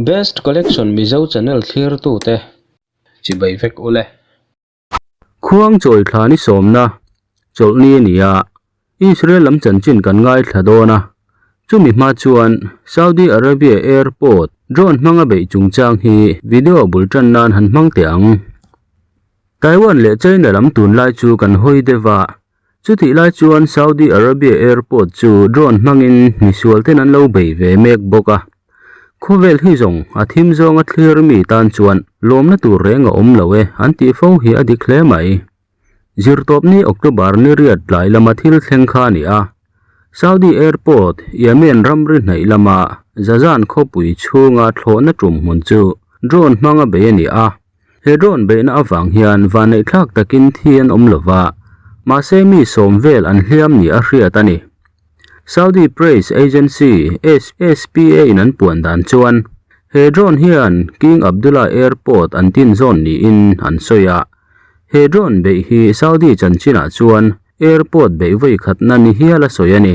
Best Collection Mizo channel thlirtute chibai vek ule. Khuang chawi thla ni sawmna chawlhni a ni a, Israel lam chanchin kan ngaithla dawn a, chumi hma chuan Saudi Arabia airport drone hmanga beih chungchang hi video bul tan nan han hmang teh ang. Taiwan leh China lam tunlai chu kan hawi deuh a, Chutih lai chuan Saudi Arabia airport chu drone hmangin misual ten an lo bei ve mek bawk a. Khawvel hi zawng a thim zawnga thlir mi tan chuan lawmna tur reng a awm lo e an tih fo hi a dik hle mai. Zirtawpni October ni riat tlai lama thil thleng kha a ni a. Saudi airport Yemen ramri hnaih lama Jazan khawpui chhunga thlawhna tum hmun chu drone hmanga bei a ni a. He drone beihna avang hian vanneihthlak takin thi an awm lova, mahse mi sawm vel an hliam ni a hriat a ni. Saudi Press Agency, SPA in an puan dan chuan he drone hian King Abdullah Airport an tin zawn niin an sawi a. He drone beih hi Saudi chanchinah chuan airport beih vawi khatna ni hial a sawi a ni.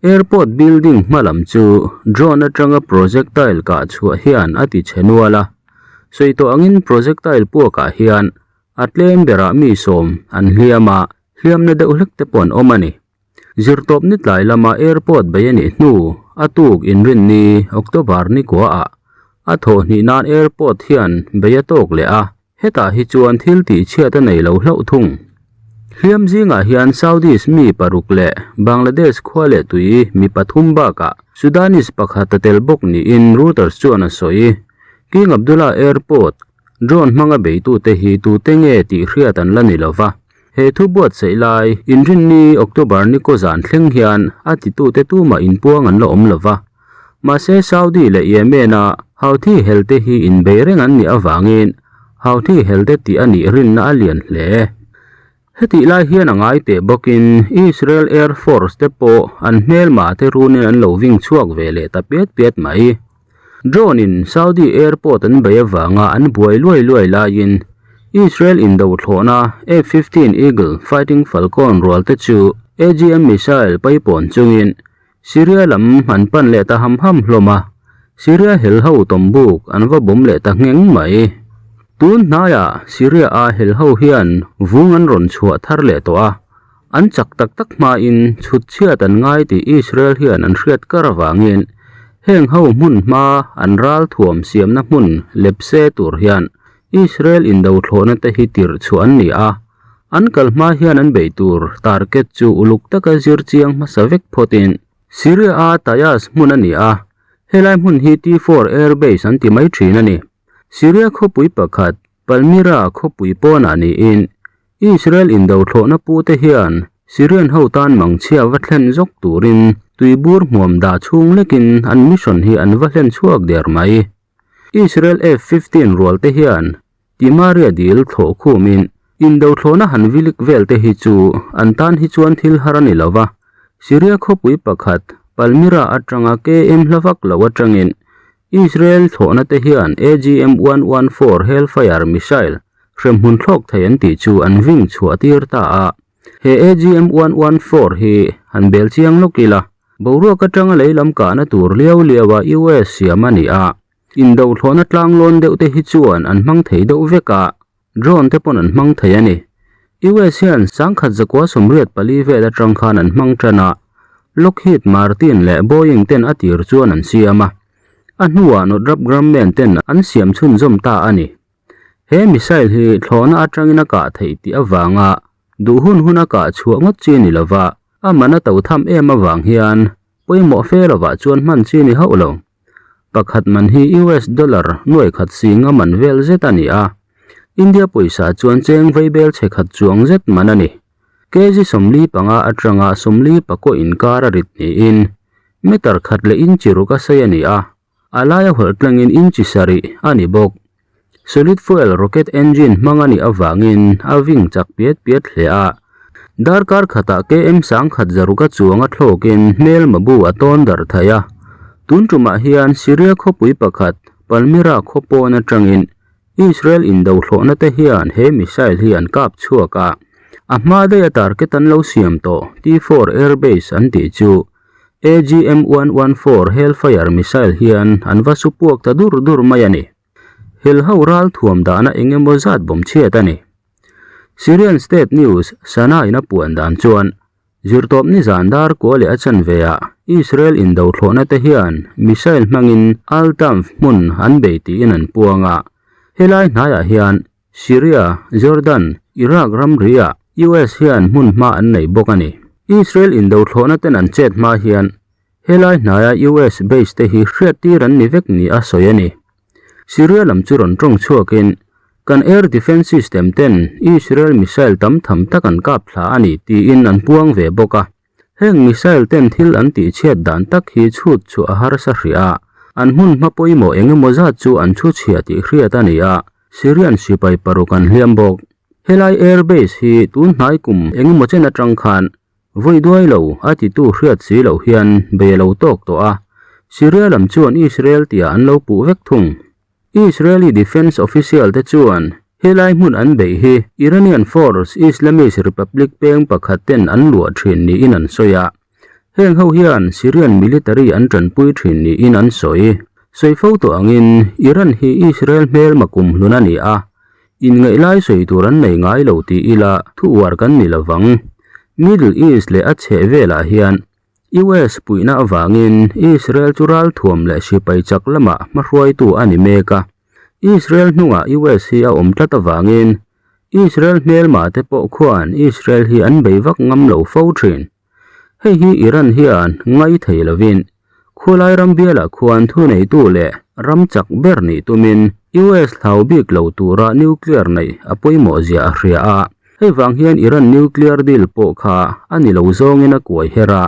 Airport building hma lam chu drone atanga projectile kah chhuah hian a ti chhe nual a, sawi tawh angin projectile puakah hian a tlem berah mi sawm an hliam a, hliamna deuh hlek te pawh an awm a ni. Zirtawp ni tlai lama airport bei a nih hnu a tuk inrinni October ni kuaah a thawh hnih nan airport hian bei a tawk leh a. Hetah hi chuan thil tih chhiat a nei lo hlauh thung. Hliam zingah hian Saudis mi paruk leh Bangladesh khua leh tui mi pathum bakah Sudanese pakhat a tel bawk niin Reuters chuan a sawi. King Abdullah Airport drone hmanga beitute hi tute nge tih hriat an la ni lo va. He thu buatsaih lai Inrinni October ni kaw zan thleng hian a titute tumah inpuang an la awm lo va. Mahse Saudi leh Yemen-a Houthi helte hi inbei reng an nih avangin Houthi helte tih a nih rinna a lian hle. Hetih lai hian a ngai teh bawkin Israel Air Force te pawh an hmelma te runin an lo ving chhuak ve leh ta piat piat mai. Drone in Saudi airport an bei avanga an buai luai luai laiin Israel indo thlawhna F-15 Eagle Fighting Falcon rual te chu AGM missile paipawn chungin Syria lam an pan leh ta ham ham hlawm a, Syria hel ho tawmbuk an va bawm leh ta ngheng mai. Tun hnaiah Syria a hel ho hian vung an rawn chhuah thar leh tawh a, an chak tak tak hmain chhut chhiat an ngai tih Israel hian an hriat kar avangin heng ho hmun hma an ral thuam siamna hmun lepse tur hian Israel indo thlawhna te hi tirh chhuah an ni a. An kal hma hian an beih tur target chu uluk taka zir chiang hmasa vek phawtin Syria-a Tayas hmun a ni a, helai hmun hi T-four Air Base an ti mai thin a ni. Syria khawpui pakhat Palmyra khawpui pawnah niin Israel indo thlawhna pute hian Syrian ho tan mangchhia va thlen zawk turin tuibur hmuam dah chhung lekin an mission hi an va hlen chhuak der mai. Israel F-15 rual te hian Timaria dil thlawh khumin indo thlawhna han vilik vel te hi chu an tan hi chuan thil har a ni lo va. Syria khawpui pakhat Palmyra atanga KM hla vak lo atangin Israel thlawhna te hian AGM-114 Hellfire missile hremhmun thlawk thei an tih chu an ving chhuah tir ta a. He AGM-114 hi han bel chiang lawk ila, boruak atanga lei lam kahna tur liau liaua US siam a ni a. Indo thlawhna tlanglawn deuh te hi chuan an hmang thei deuh vek a, drone te pawn an hmang thei a ni. US hian sangkhat zakua 84 vel atang khan an hmang tan a, Lockheed Martin leh Boeing ten a tir chuan an siam a, a hnuah Northrop Grumman ten an siam chhunzawm ta a ni. He missile hi thlawhna atangin a kah theih tih avanga duh hun hun a kah chhuah ngawt chi a ni lova, a man a to tham em avang hian pawimawh fe lovah chuan hman chi a ni hauh lo. Pakhat man hi US dollar nuai khat sing a man vel zet a ni a, India pawisa chuan cheng vaibel chhe khat chuang zet man a ni. Kg 45 atanga 40 inkar a rit niin meter khat leh inchi ruk a sei a ni a, a laia hawlh tlangin inchi sarih a ni bawk. Solid fuel rocket engine hmang a nih avangin a ving chak piat piat hle a. Darkar khatah KM sangkhat zaruka chuanga thlawkin hmelma bu a tawn darh thei a. Tun tumah hian Syria khawpui pakhat Palmyra khaw pawn atangin Israel indo thlawhna te hian he missile hi an kap chhuak a. A hma daih a target an lo siam tawh T-four Air Base an tih chu. AGM-114 Hellfire missile hian an va su puak ta dur dur mai a ni. Hel ho ral thuam dahna eng emaw zat bawm chhiat a ni. Syrian state news Sana in a puan dan chuan Zirtawp nizan dar kua leh a chanve ah Israel indo thlawhna te hian missile hmangin Al-Tanf hmun an bei tiin an puang a. Helai hnaiah hian Syria, Jordan, Iraq ramri ah US hian hmun hma an nei bawk a ni. Israel indo thlawhna ten an chet hma hian helai hnaia US base te hi hriattir an ni vek ni a sawi a ni. Syria lam chu rawn tawng chhuakin, Kan air defence system ten Israel missile tam tham tak an kap thla a ni, tiin an puang ve bawk a. Heng missile ten thil an tihchhiat dan tak hi chhut chu a harsa hrih a, an hmun hma pawimawh eng emaw zat chu an chhu chhia tih hriat a ni a, Syrian sipai paruk an hliam bawk. Helai air base hi tun hnai kum eng emaw chen atang khan Vawi duai lo a titu hriat si loh hian bei a lo tawk tawh a, Syria lam chuan Israel tia an lo puh vek thung. Israeli defence official te chuan helai hmun an beih hi Iranian force Islamist Republic peng pakhat ten an luah thin niin an sawi a, heng ho hian Syrian military an tanpui thin niin an sawi. Sawi fo tawh angin Iran hi Israel hmelma kumhlun a ni a, Inngaih lai sawi tur an nei ngai lo tih ila thu uar kan ni lovang. Middle East leh a chheh velah hian US puihna avangin Israel chu ralthuam leh sipai chak lamah hmahruaitu a ni mek a. Israel hnungah US hi a awm tlat avangin Israel hmelma te pawh khuan Israel hi an bei vak ngam lo fo thin. Hei hi Iran hian ngai thei lovin khulai ram bialah khuan thuneitu leh ram chak ber nih tumin US hlau bik lo tura nuclear neih a pawimawh zia a hria a. Hei vang hian Iran nuclear deal pawh kha a ni lo zawngin a kuai her a,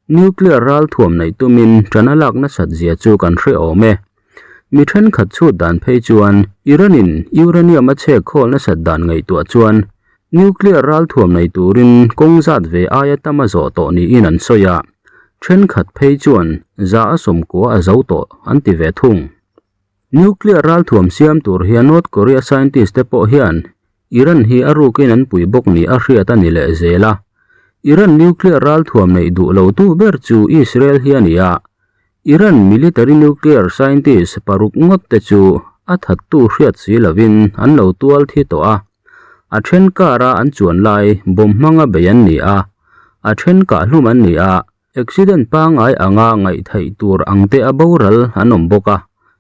nuclear ralthuam neih tumin ṭan a lak nasat zia chu kan hre awm e. Mi thenkhat chhut dan phei chuan Iran-in uranium a chhek khawl nasat dan ngaihtuah chuan nuclear ralthuam nei turin kawng zat ve aia tam a zawh tawh niin an sawi a, thenkhat phei chuan za a sawmkua a zo tawh an ti ve thung. Nuclear ralthuam siam tur hian North Korea scientist te pawh hian Iran hi a rukin an pui bawk ni a hriat a ni leh zel a. Iran nuclear ralthuam neih duh lo tu ber chu Israel hi a ni a, Iran military nuclear scientist paruk ngawt te chu a thattu hriat si lovin an lo tual thi tawh a, a then kara an chuan lai bomb hmanga bei an ni a, a then kahhlum an ni a, accident pangngai anga ngaihtheih tur ang te a boral an awm bawk a,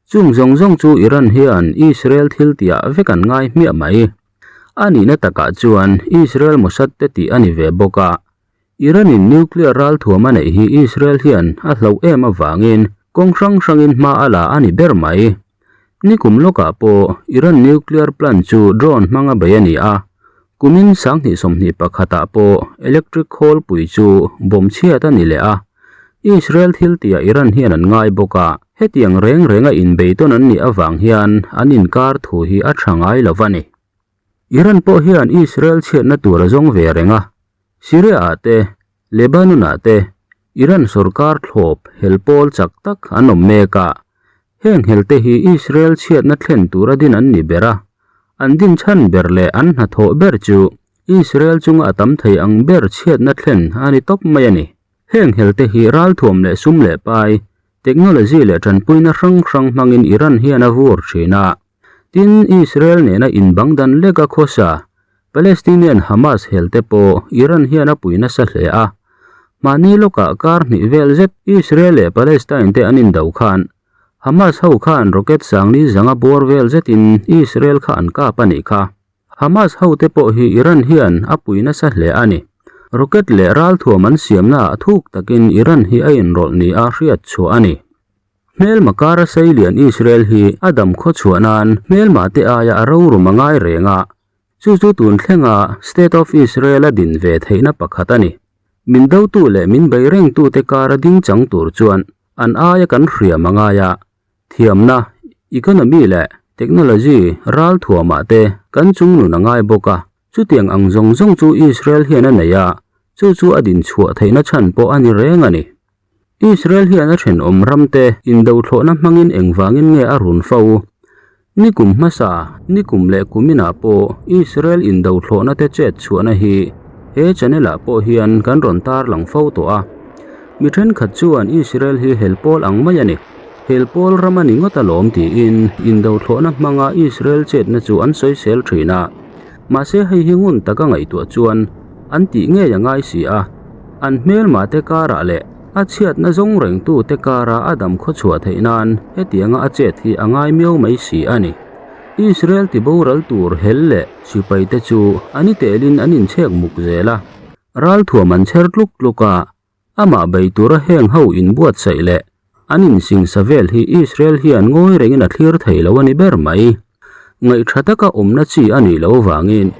chung zawng zawng chu Iran hian Israel thil tihah vek an ngai hmiah mai. A nihna takah chuan Israel Mossad te tih a ni ve bawk a, Iran-in nuclear ralthuam a neih hi Israel hian a hlauh em avangin kawng hrang hrangin hma a la a ni ber mai. Nikum lawkah pawh Iran nuclear plant chu drone hmanga bei a ni a, kumin sanghnih sawmhnih pakhatah pawh electric khawlpui chu bomb chhiat a ni leh a. Israel thil tihah Iran hian an ngai bawk a, hetiang reng renga inbeitawn an nih avang hian an inkar thu hi a tha ngai lo va ni. Iran pawh hian Israel chhiatna tur a zawng ve reng a, Syria-ah te, Lebanon-ah te Iran sorkar thlawp hel pawl chak tak an awm mek a, heng helte hi Israel chhiatna thlen tura din an ni ber a, an din chhan ber leh an hnathawh ber chu Israel chunga a tam thei ang ber chhiatna thlen a ni tawp mai a ni. Heng helte hi ralthuam leh sum leh pai, technology leh tanpuina hrang hrang hmangin Iran hian a vur thin a. Tin, Israel nena inbang dan leka khawsa Palestinian Hamas helte pawh Iran hian a pui nasa hle a. Mahni lawkah kar hnih vel zet Israel leh Palestine te an indo khan Hamas ho khan rocket sangli zanga bawr vel zetin Israel kha an kap a nih kha. Hamas hote pawh hi Iran hian a pui nasa hle a ni. Rocket leh ralthuam an siamnaah thuk takin Iran hi a inrawlh nia hriat chhuah a ni. Hmelma kara seilian Israel hi a dam khaw chhuah nan hmelma te aia a rorum a ngai reng a, chu chu tun thlenga State of Israel a din ve theihna pakhat a ni. Min dotu leh min bei rengtute kara ding chang tur chuan an aia kan hriam a ngai a, thiamna, economy leh technology ral thuamah te kan chungnun a ngai bawk a, chutiang ang zawng zawng chu Israel hian a nei a, chu chu a din chhuah theihna chhan pawh a ni reng a ni. Israel hian a thenawm ramte indothlawhna hmangin engvangin nge a run fo? Nikum hmasa, nikum leh kuminah pawh Israel indothlawhna te chet chhuahna hi he channel ah pawh hian kan rawn tarlang fo tawh a. Mi thenkhat chuan Israel hi hel pawl ang mai a ni, hel pawl ram a ni ngawt alawm tiin indo thlawhna hmanga Israel chetna chu an sawisel thin a. Mahse hei hi ngun taka ngaihtuah chuan an tih ngei a ngai si a, an hmelma te karah leh a chhiatna zawng rengtu te kara a dam khawchhuah theih nan hetianga a chet hi a ngai miau mai si a ni. Israel ti boral tur hel leh sipai te chu an i telin an inchhek muk zel a, ralthuam an chher tluk tluk a, Amah bei tura heng ho inbuatsaih leh an insingsa vel hi Israel hian ngawi rengin a thlir thei lo a ni ber mai. Ngaihṭha taka awmna chi a nih loh avangin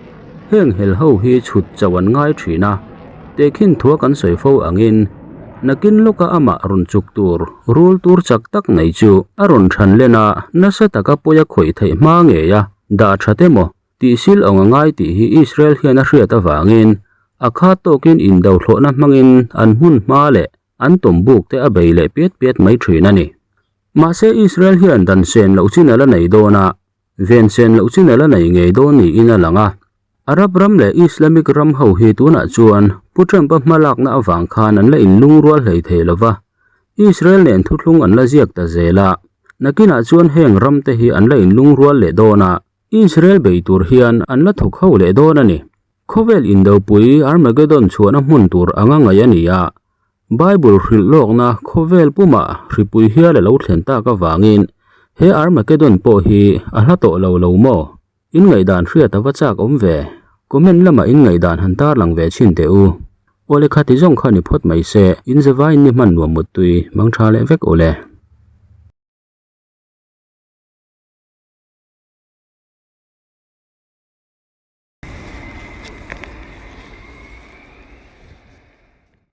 heng hel ho hi chhut chauh an ngai ṭhin a, tehkhin thua kan sawi fo angin nakin lawka amah rawn chuk tur rul tur chak tak nei chu a rawn ṭhan len a, nasa taka pawi a khawih theih hma ngei a, dah ṭhat emaw Tihsil awng a ngai tih hi Israel hian a hriat avangin a khat tawkin indo thlawhna hmangin an hmun hma leh an tawm buk te a bei leh piat piat mai thin a ni. Mahse Israel hian dan sen loh chin a la nei dawn a, ven sen loh chin a la nei ngei dawn niin a lang a. Arab ram leh Islamic ram ho hi tunah chuan Pu Trump-a hmalakna avang khan an la inlungrual hlei thei lo va, Israel nen thuthlung an la ziak ta zel a, nakinah chuan heng ram te hi an la inlungrual leh dawn a, Israel bei tur hian an la thawk ho leh dawn a ni. Khawvel Indopui Armageddon chhuahna hmun tur anga ngaih a ni a, Bible hrilh lawkna khawvel pumah hripui hial a lo thlen tak avangin he Armageddon pawh hi a hla tawh lo lo maw? In ngaihdan hriat a va chak awm ve. Comment lamah in ngaihdan han tarlang ve chhin teh u. Awle khati zawng kha ni phawt mai se, in zavaiin ni hman nuam muttui, mangtha leh vek awle.